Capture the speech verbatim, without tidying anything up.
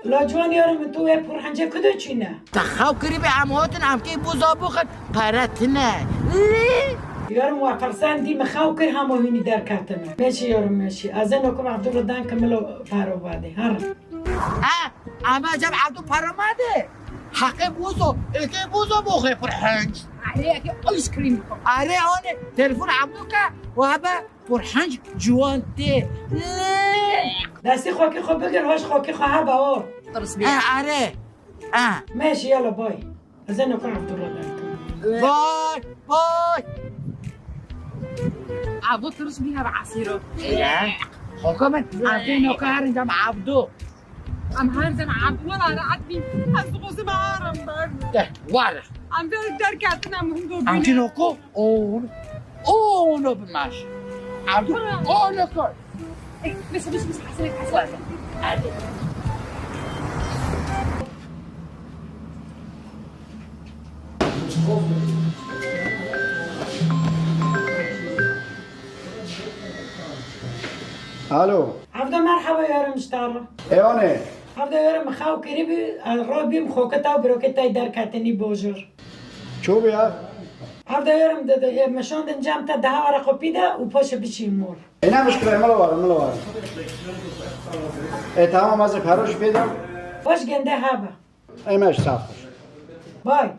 La ciwan yarim, tu wê pûrhence kudo çîne? Te xew kirî be em hatin, em kê boza bixin, pere tine. Lê? Yarim, we fersen dî min xew kir, hema hûnî derketine. Meşî yarim, meşî. Ez ê nokim Abdullah dan ki milo paro bade. Herin. Ha, ama cem Abdul paro made. Heqê bozo, êkê bozo boxê pir henc. Erê, êkê ice cream. Erê, anê, telefon Abdul ke, we hebe pir henc ciwan tê. Lê? Destê xwekê xwe bigir, hoş xwekê xwe hebe o. Tirs bî. Ha, erê. Ha. Meşî yala bay. Ez ê noka Abdullah derkim. Bay, bay. Abdul tirs bî hebe esîro. Ya. Xweka min, em dê noka herin cem Abdul. Em her dem Abdullah rahat bîn. Ez dixwazim aram ber. De, wara. Em der derketin em hûn do Em bînin. Dê noko, o, o no bimaş. Abdul, o noko. Bis, bis, bis, hesret, hesret. Hadi. Alo. Hevde merheba yarim ji te re. Ewane. Hevde yarim xew kirî bî, roj bîm xoketa û biroketayî derketinî bojor. Ço bî ya? Hevde yarim de, de, e, meşandin cem te daha were kopî de û poşe biçî mor. E, ne mişkile, milo were, milo were. E, tamam, ez ê paro jî pê de. Baş gende hebe. Ê me ji saf xweş. Bay.